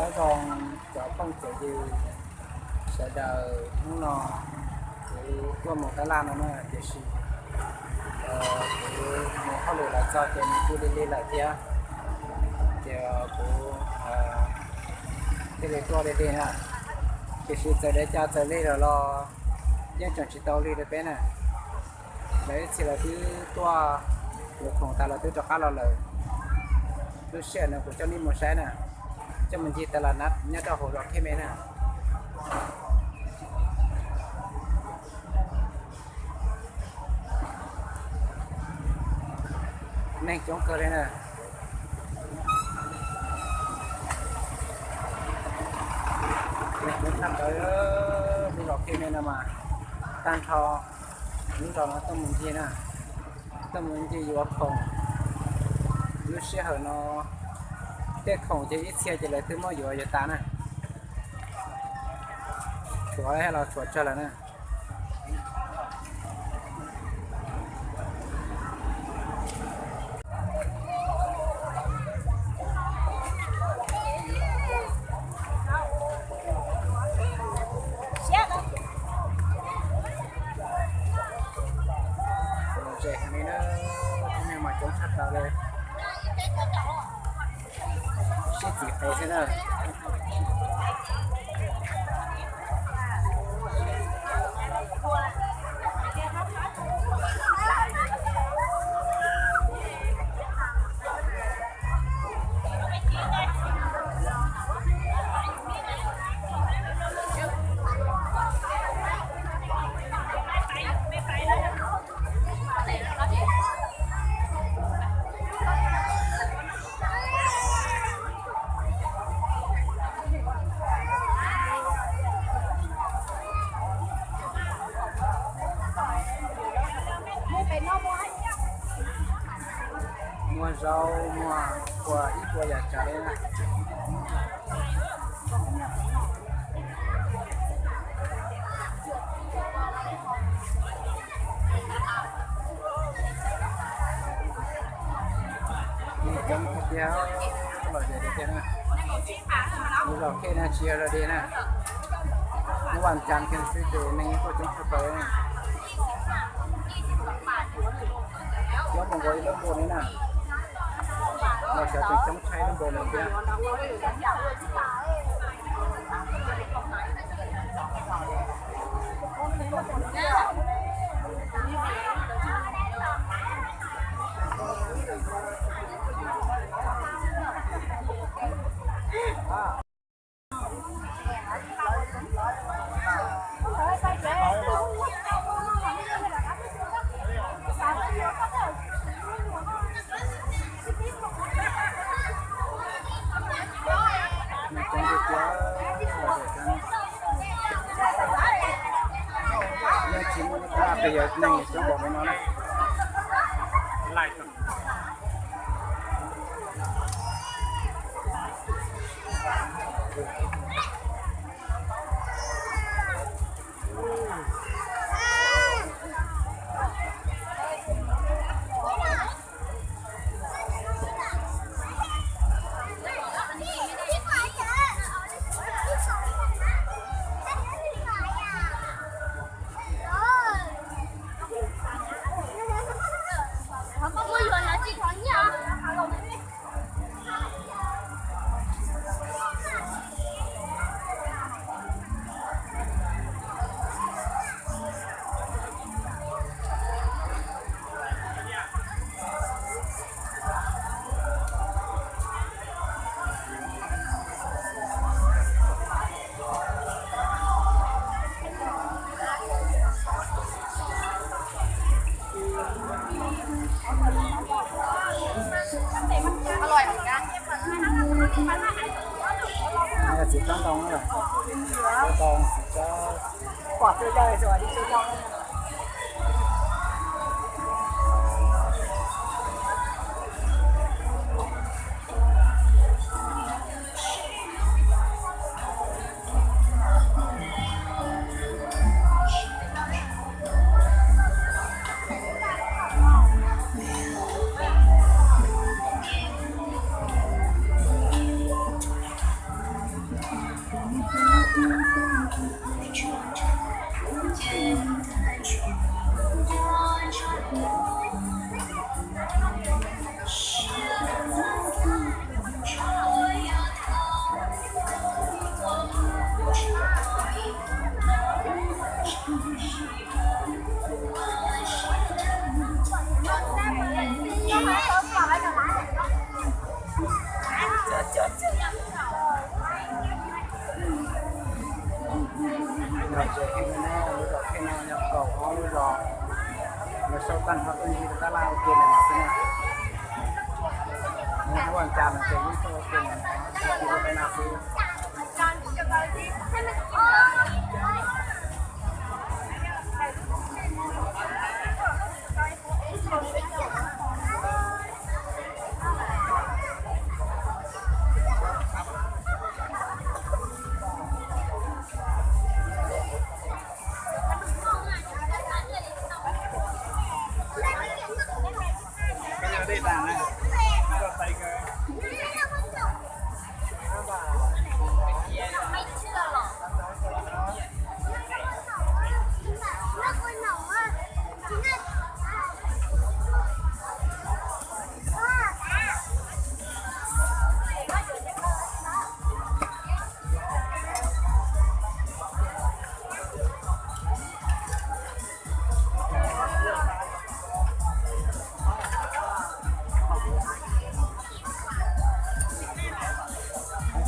Nyob zoo cov phooj cov ywg sawv daws, hnub no kuv tuaj mus tab laj no na, tiam sis kuv mus hauj lwm los txog ces nws kuj lig lig lawm thiab, ces kuv thiaj li tuaj lig lig na. Tiam sis txawm li cas txawm lig lawm los yeej tseem tsis tau lig rau peb na. Lawv ib txhia lawv twb tuaj yuav khoom tas lawv twb rov qab los lawm. Lub sij hawm no kuv coj nej mus saib na, coj mus ncig tas los nyob rau hauv zos Khej Me na. Neeg coob kawg li na. Neeg coob tshaj plaws. Lub zos Khej Me no mas tag nrho lub zos no tuaj mus ncig na, tuaj mus ncig yuav khoom. Lub sij hawm no tej khoom ces ib txhia ces lawv twb muab yuav yuav tas na, tshuav los tshuav tsawg lawm na. Lom zem heev li na, neeg mas coob tshaj plaws li. Sib txiv qev thiab na. Muag zaub, muag kua, ib puas yam tsav li na. Neeg coob tiag tiag, lom zem tiag tiag na. Lub zos Khej na tsis yog zos deg na. Hnub vas cas kiag xwb ces neeg tuaj coob tshaj plaws na. Coob mus nkaus ib lub npua li na. Los xyov tseem coob tshaj ib lub npua li thiab. Yeej tsis muaj ib tug twg yog neeg coob npaum li no na. Txiv tsob ntoo na, txiv tsob ntoo, txiv tsob. Lub zos Thej no yog kaum ob lub zos, lawv sau tag nrho tuaj ncig rau tab laj ua ke ntawm no xwb na. Hnub vas cas no ces yeej tuaj ua ke ntawm no, ua ke rau tab laj xwb.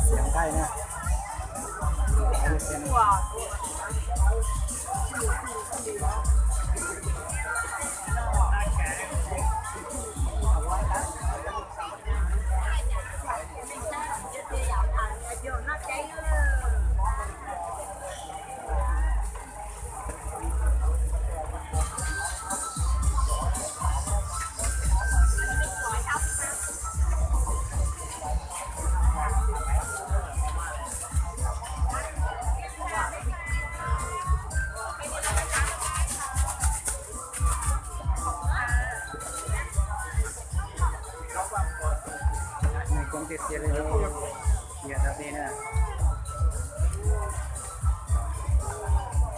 Xiav nqaij na. Neeg coob tiag tiag li, yog dog dig na.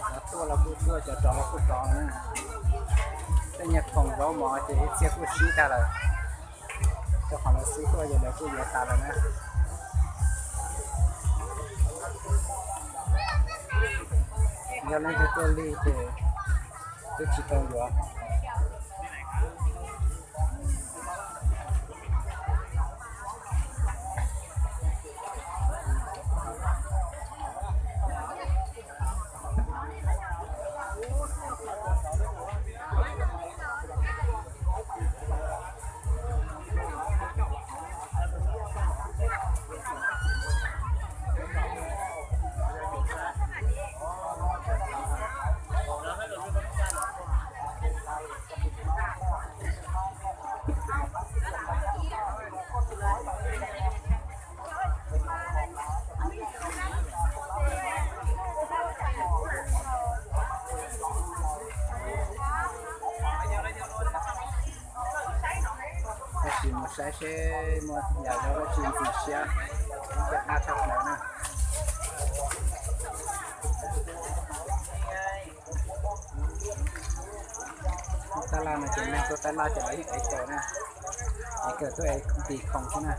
Cov tuaj los kuj tuaj, cov rov los kuj rov na. Tej nyuag khoom zaub mov ces ib txhia kuj sib tag lawm, rau qhov lawv xub tuaj ces lawv kuj yuav tas lawm na. Yog leej twg tuaj lig ces twb tsis tau yuav. Tab sis mus saib seb muaj yam dab tsi ntxim siab, cov dab tshaj plaws na. Tab laj no ces neeg tuaj tab laj ces lawv yeej ev taus na, es kawm tuaj ev ntim khoom xwb na.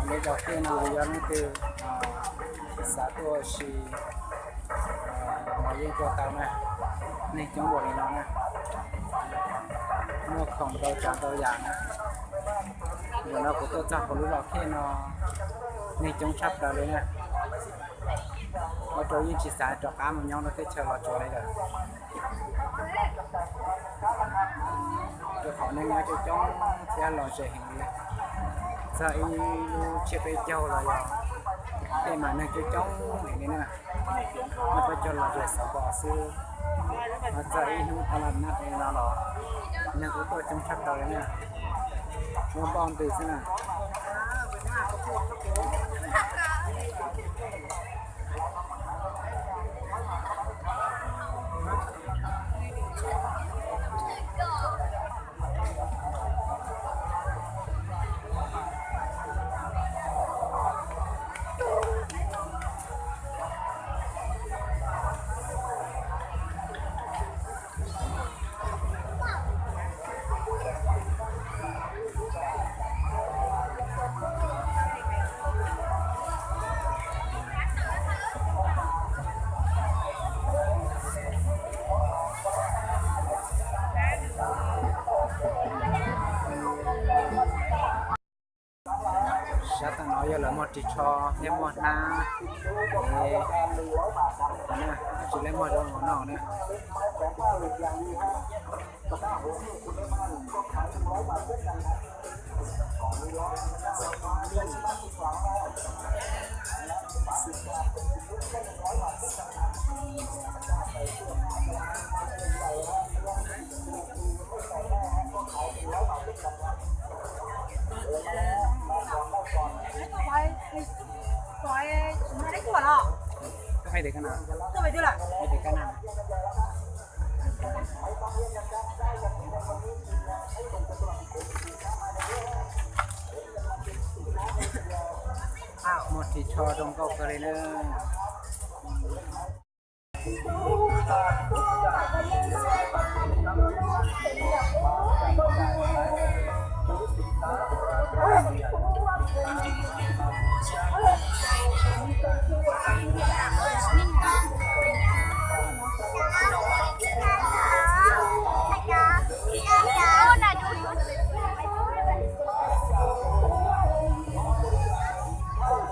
Lub zos Thej no yog leej twg xav tuaj ua si los yeej tuaj tau na, neeg coob npaum li no na, muaj khoom ntau tsav ntau yam na. No kuv tuaj txog hauv lub los khej no, neeg coob tshaj plaws li na. Ua rau yeej tsis xav rov qab mus nyob rau teb chaws Los Tsuas li lawm. Rau qhov neeg nyob coob coob thiab lom zem heev li. Txog ib lub tsiab peb caug los yog tej mas neeg coob coob heev li na. Nyob peb caug los zem xov pos xwb, ho txog ib hnub tas las na no los neeg kuj tuaj coob tshaj plaws li na. Muaj npoj ntws xwb na. Sab tag no yog lawv muag ris tsho thiab muag hnab, tsis lawv muag zoo no na. Muag ris tsho zoo nkauj kawg li na.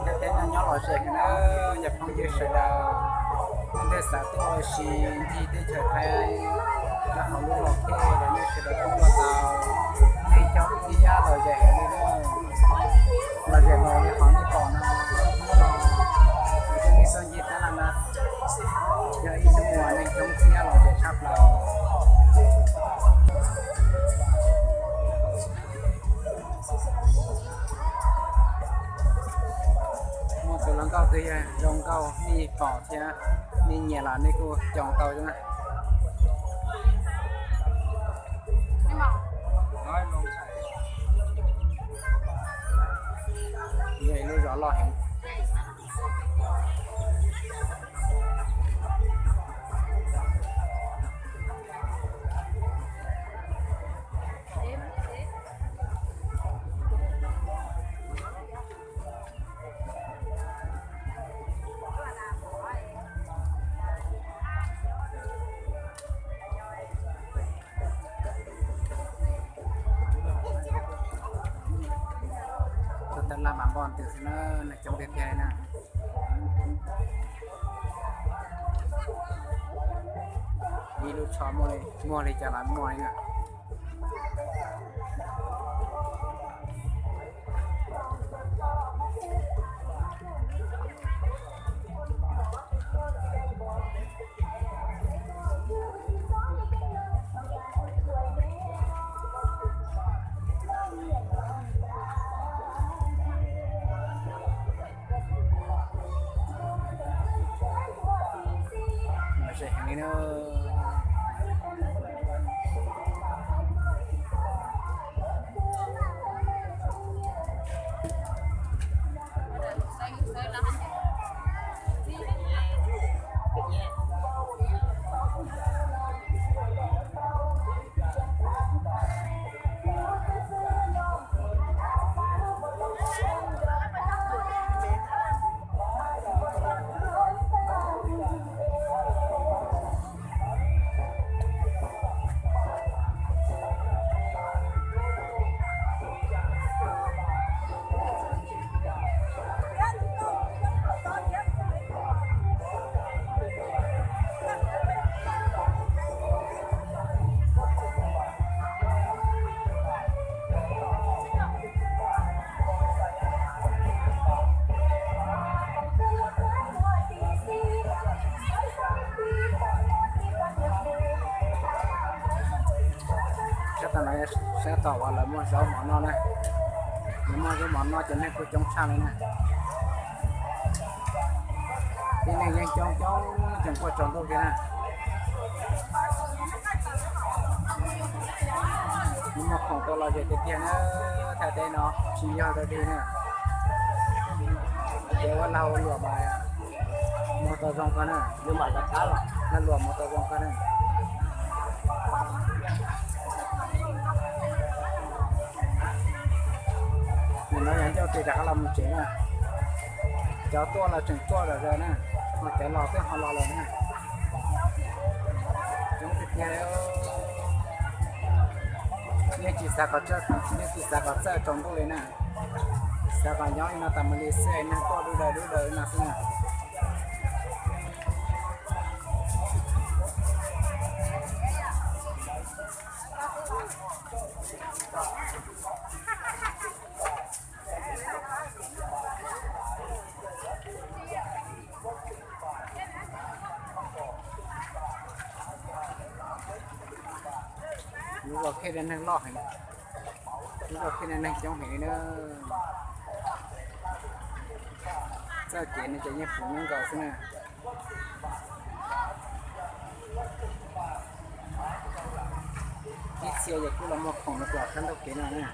Nyob teb no nyob lom zem na, yog phooj ywg sawv daws leej twg xav tuaj ua si ncig teb chaws Thaib rau hauv lub los khej los nej sawv daws tuaj tau, neeg coob thiab lom zem heev li na. Lom zem los li qhov nej pom no, hnub no kuv coj nej tuaj ncig tab laj na, yog ib hnub uas neeg coob thiab lom zem tshaj plaws. Muaj tus hluas nkauj twg yog zoo nkauj nej pom thiab nej nyiam los nej kuj caum tau na. Yog ib lub zos loj heev. Tuaj tab laj mas npoj ntws xwb na, neeg coob tiag tiag li na. Ib lub tsho muaj li, muaj li cas los muaj li na. Lom zem heev li na. Tab tom uas lawv muaj zaub mov noj na, lawv muaj zaub mov noj ces neeg kuj coob tshaj li na. Tib neeg yeej coob coob tseem quaj tsaus ntuj kiag na. Muaj khoom tau lom zem tiag tiag na, Thaib teb no tsis yog dog dig na. Ces ua lag ua luam mas mus tau zoo kawg na, lag luam mus tau zoo kawg na. Nim no yog ncauj tes rov qab los mus tsev na. Cov tuaj los tseem tuaj zom zaws na, ho cov los twb ho los lawm na. Coob tiag tiag. Yeej tsis xav kom, yeej tsis xav kom txawj tsaus ntuj li na. Xav kom nyob li no tas mus li xwb, neeg tuaj dub daws dub daws li no xwb na. Lub zos Khej Dab neeg loj heev, lub zos Khej Dab neeg coob heev li na. Txoj kev no ces yeej puv nkaus xwb na. Ib txhia ces kuj los muag khoom rau tom qab ntaub kev no na.